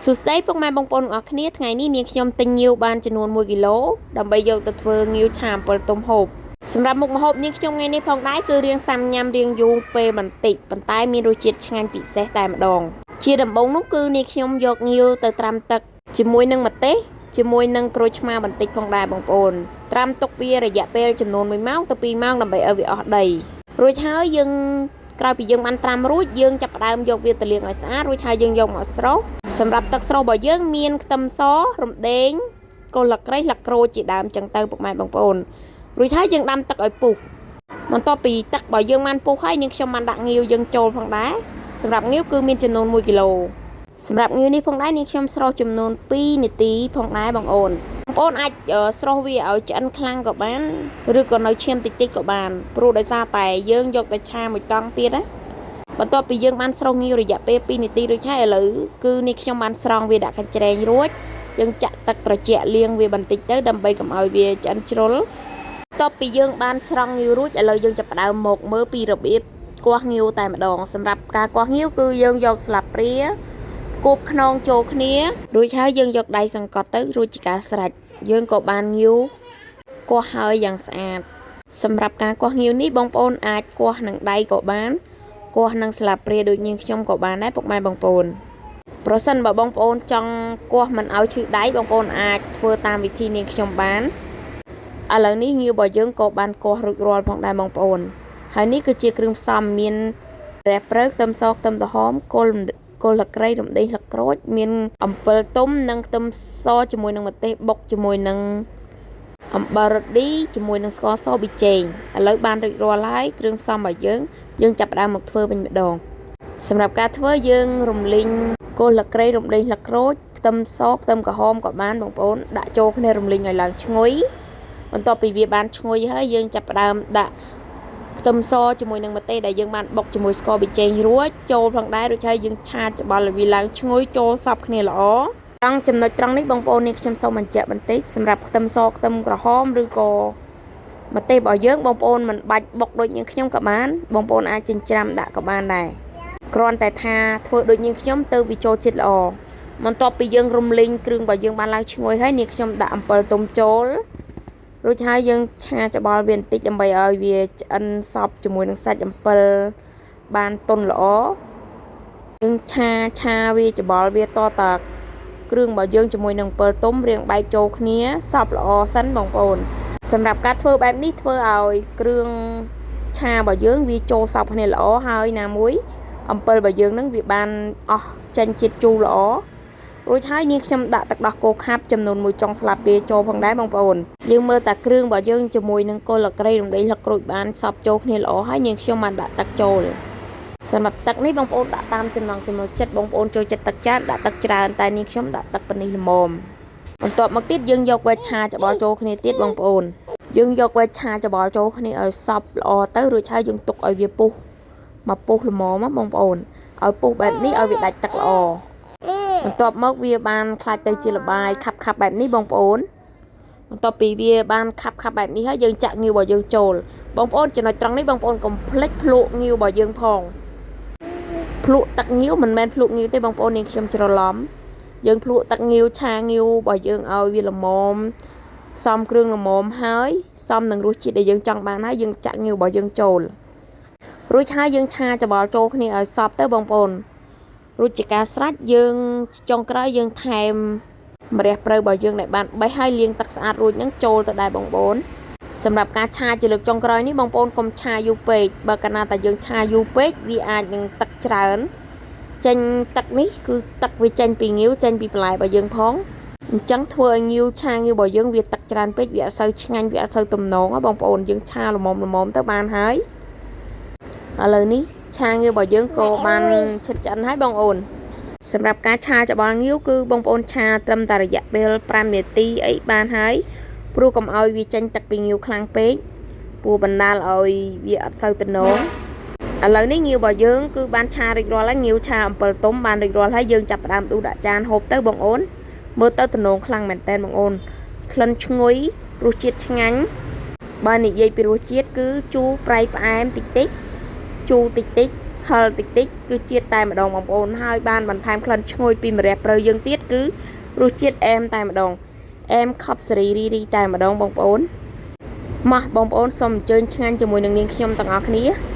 សួស្តីពុកម៉ែបងប្អូនទាំងអស់គ្នាថ្ងៃនេះនាងខ្ញុំទិញងាវបានចំនួន1គីឡូដើម្បីយកទៅធ្វើងាវឆាអំពិលទុំហូបសម្រាប់មុខម្ហូបនាងខ្ញុំថ្ងៃនេះផងដែរគឺរៀងសាំញ៉ាំរៀងយូរពេលបន្តិចប៉ុន្តែមានរសជាតិឆ្ងាញ់ពិសេសតែម្ដងជាដំបូងនោះគឺនាងខ្ញុំយកងាវទៅត្រាំទឹកជាមួយនឹងម្ទេសជាមួយនឹងក្រូចឆ្មាបន្តិចផងដែរបងប្អូនត្រាំទុកវារយៈពេលចំនួន1ម៉ោងទៅ2ម៉ោងដើម្បីឲ្យវាអស់ដីរួចហើយយើងក្រោយពីយើងបានត្រាំរួចយើងចាប់ផ្ដើមយកវាទៅលាងឲ្យស្អាតរួចហើយយើងយកមកស្រុះសម្រាប់ទឹកស្រុះរបស់យើងមានខ្ទឹមសរំដេងគល់ស្លឹកគ្រៃស្លឹកក្រូចជាដើមចឹងទៅពុកម៉ែបងប្អូនរួចហើយយើងដាំទឹកឲ្យពុះបន្ទាប់ពីទឹករបស់យើងបានពុះហើយនាងខ្ញុំបានដាក់ងាវយើងចូលផងដែរសម្រាប់ងាវគឺមានចំនួន1គីឡូសម្រាប់ងាវនេះផងដែរនាងខ្ញុំស្រុះចំនួន2នាទីផងដែរបងអូនបងប្អូនអាចស្រុះវាឲ្យឆ្អិនខ្លាំងក៏បានឬក៏នៅឈាមតិចតិចក៏បានព្រោះដោយសារតែយើងយកទៅឆាមួយតង់ទៀតណាបន្ទាប់ពីយើងបានស្រុះងាវរយៈពេល2នាទីរួចហើយឥឡូវគឺនេះខ្ញុំបានស្រង់វាដាក់កញ្ច្រែងរួចយើងចាក់ទឹកត្រជាក់លាងវាបន្តិចទៅដើម្បីកុំឲ្យវាឆ្អិនជ្រុលបន្ទាប់ពីយើងបានស្រង់ងាវរួចឥឡូវយើងចាប់ផ្ដើមមកមើលពីរបៀបគាស់ងាវតែម្ដងសម្រាប់ការគាស់ងាវគឺយើងយកស្លាបព្រាគប់ខ្នងចូលគ្នារួចហើយយើងយកដៃសង្កត់ទៅរួចជាការស្រេចយើងក៏បានងាវគាស់ហើយយ៉ាងស្អាតសម្រាប់ការគាស់ងាវនេះបងប្អូនអាចគាស់នឹងដៃក៏បានគាស់នឹងស្លាបព្រាដូចនាងខ្ញុំក៏បានដែរពុកម៉ែបងប្អូនប្រសិនបើបងប្អូនចង់គាស់មិនឲ្យឈឺដៃបងប្អូនអាចធ្វើតាមវិធីនាងខ្ញុំបានឥឡូវនេះងាវរបស់យើងក៏បានគាស់រួចរាល់ផងដែរបងប្អូនហើយនេះគឺជាគ្រឿងផ្សំមានរះព្រៅខ្ទឹមសខ្ទឹមក្រហមគល់គល់ស្លឹកគ្រៃរំដេងស្លឹកក្រូចមានអំពិលទុំនិងខ្ទឹមសជាមួយនឹងម្ទេសបុកជាមួយនឹងអំបិលរឌីជាមួយនឹងស្ករសប៊ីចេងឥឡូវបានរួចរាល់ហើយគ្រឿងផ្សំរបស់យើងយើងចាប់ផ្ដើមមកធ្វើវិញម្ដងសម្រាប់ការធ្វើយើងរំលីងគល់ស្លឹកគ្រៃរំដេងស្លឹកក្រូចខ្ទឹមសខ្ទឹមក្រហមក៏បានបងប្អូនដាក់ចូលគ្នារំលីងឲ្យឡើងឈ្ងុយបន្ទាប់ពីវាបានឈ្ងុយហើយយើងចាប់ផ្ដើមដាក់ខ្ទឹមសជាមួយនឹងម្ទេសដែលយើងបានបុកជាមួយស្ករប៊ីចេងរួចចូលផងដែររួចហើយយើងឆាច្បល់ឲ្យវាឡើងឈ្ងុយចូលសព្វគ្នាល្អត្រង់ចំណុចត្រង់នេះបងប្អូននេះខ្ញុំសូមបញ្ជាក់បន្តិចសម្រាប់ខ្ទឹមសខ្ទឹមក្រហមឬក៏ម្ទេសរបស់យើងបងប្អូនមិនបាច់បុកដូចនាងខ្ញុំក៏បានបងប្អូនអាចចិញ្ច្រាំដាក់ក៏បានដែរគ្រាន់តែថាធ្វើដូចនាងខ្ញុំទៅវាចូលជាតិល្អបន្ទាប់ពីយើងរំលីងគ្រឿងរបស់យើងបានឡើងឈ្ងុយហើយនាងខ្ញុំដាក់អំពិលទុំចូលរួចហើយយើងឆាច្បល់វាបន្តិចដើម្បីឲ្យវាឆ្អិនសព្វជាមួយនឹងសាច់អំពិលបានទន់ល្អយើងឆាឆាវាច្បល់វាតតាគ្រឿងរបស់យើងជាមួយនឹងអំពិលទុំរៀងបែកចូលគ្នាសព្វល្អសិនបងប្អូនសម្រាប់ការធ្វើបែបនេះធ្វើឲ្យគ្រឿងឆារបស់យើងវាចូលសព្វគ្នាល្អហើយណាមួយអំពិលរបស់យើងនឹងវាបានអស់ចេញជាតិជូរល្អរួចហើយនាងខ្ញុំដាក់ទឹកដោះគោខាប់ចំនួន1ចុងស្លាបព្រាចូលផងដែរបងប្អូនយើងមើលតាគ្រឿងរបស់យើងជាមួយនឹងគល់ស្លឹកគ្រៃរំដេងស្លឹកក្រូចបានសព្វចូលគ្នាល្អហើយនាងខ្ញុំបានដាក់ទឹកចូលសម្រាប់ទឹកនេះបងប្អូនដាក់តាមចំណង់ចំណូលចិត្តបងប្អូនចូលចិត្តទឹកច្រើនដាក់ទឹកច្រើនតែនាងខ្ញុំដាក់ទឹកប៉ុណ្នេះល្មមបន្ទាប់មកទៀតយើងយកវែកឆាច្បល់ចូលគ្នាទៀតបងប្អូនយើងយកវែកឆាច្បល់ចូលគ្នាឲ្យសព្វល្អទៅរួចហើយយើងទុកឲ្យវាពុះមកពុះល្មមបងប្អូនឲ្យពុះបែបនេះឲ្យវាដាច់ទឹកល្អបន្ទាប់មកវាបានក្លាយទៅជាល្បាយខាប់ខាប់បែបនេះបងប្អូនបន្ទាប់ពីវាបានខាប់ខាប់បែបនេះហើយយើងចាក់ងាវរបស់យើងចូលបងប្អូនចំណុចត្រង់នេះបងប្អូនកុំភ្លេចភ្លក់ងាវរបស់យើងផងភ្លក់ទឹកងាវមិនមែនភ្លក់ងាវទេបងប្អូននាងខ្ញុំច្រឡំយើងភ្លក់ទឹកងាវឆាងាវរបស់យើងឲ្យវាល្មមផ្សំគ្រឿងល្មមហើយសមនឹងរសជាតិដែលយើងចង់បានហើយយើងចាក់ងាវរបស់យើងចូលរួចហើយយើងឆាច្បល់ចូលគ្នាឲ្យសព្វទៅបងប្អូនរួចជាការស្រេចយើងចុងក្រោយយើងថែមម្រះព្រៅរបស់យើងដែលបានបេះហើយលាងទឹកស្អាតរួចហ្នឹងចូលទៅដែរបងប្អូនសម្រាប់ការឆាជាលើកចុងក្រោយនេះបងប្អូនកុំឆាយូរពេកបើកាលណាតែយើងឆាយូរពេកវាអាចនឹងទឹកច្រើនចេញទឹកនេះគឺទឹកវាចេញពីងាវចេញពីបន្លែរបស់យើងផងអញ្ចឹងធ្វើឲ្យងាវឆាងាវរបស់យើងវាទឹកច្រើនពេកវាអត់សូវឆ្ងាញ់វាអត់សូវទំនងបងប្អូនយើងឆាល្មមល្មមទៅបានហើយឥឡូវនេះឆាងាវរបស់យើងក៏បានឆិតឆ្អិនហើយបងប្អូនសម្រាប់ការឆាច្បល់ងាវគឺបងប្អូនឆាត្រឹមតែរយៈពេល5នាទីអីបានហើយព្រោះកុំឲ្យវាចេញទឹកពីងាវខ្លាំងពេកព្រោះបណ្ដាលឲ្យវាអត់សូវទំនងឥឡូវនេះងាវរបស់យើងគឺបានឆារួចរាល់ហើយងាវឆាអំពិលទុំបានរួចរាល់ហើយយើងចាប់ផ្ដើមដួសដាក់ចានហូបទៅបងអូនមើលទៅទំនងខ្លាំងមែនតើបងអូនក្លិនឈ្ងុយរសជាតិឆ្ងាញ់បើនិយាយពីរសជាតិគឺជូរប្រៃផ្អែមតិចតិចជូរតិចតិច ហឹរតិចតិចគឺជាតិតែម្ដងបងប្អូនហើយបានបន្ថែមក្លិនឈ្ងុយពីម្រះព្រៅយើងទៀតគឺរសជាតិអែមតែម្ដងអែមខប់សេរីរីរីតែម្ដងបងប្អូនម៉ោះបងប្អូនសូមអញ្ជើញឆ្ងាញ់ជាមួយនឹងនាងខ្ញុំទាំងអស់គ្នា។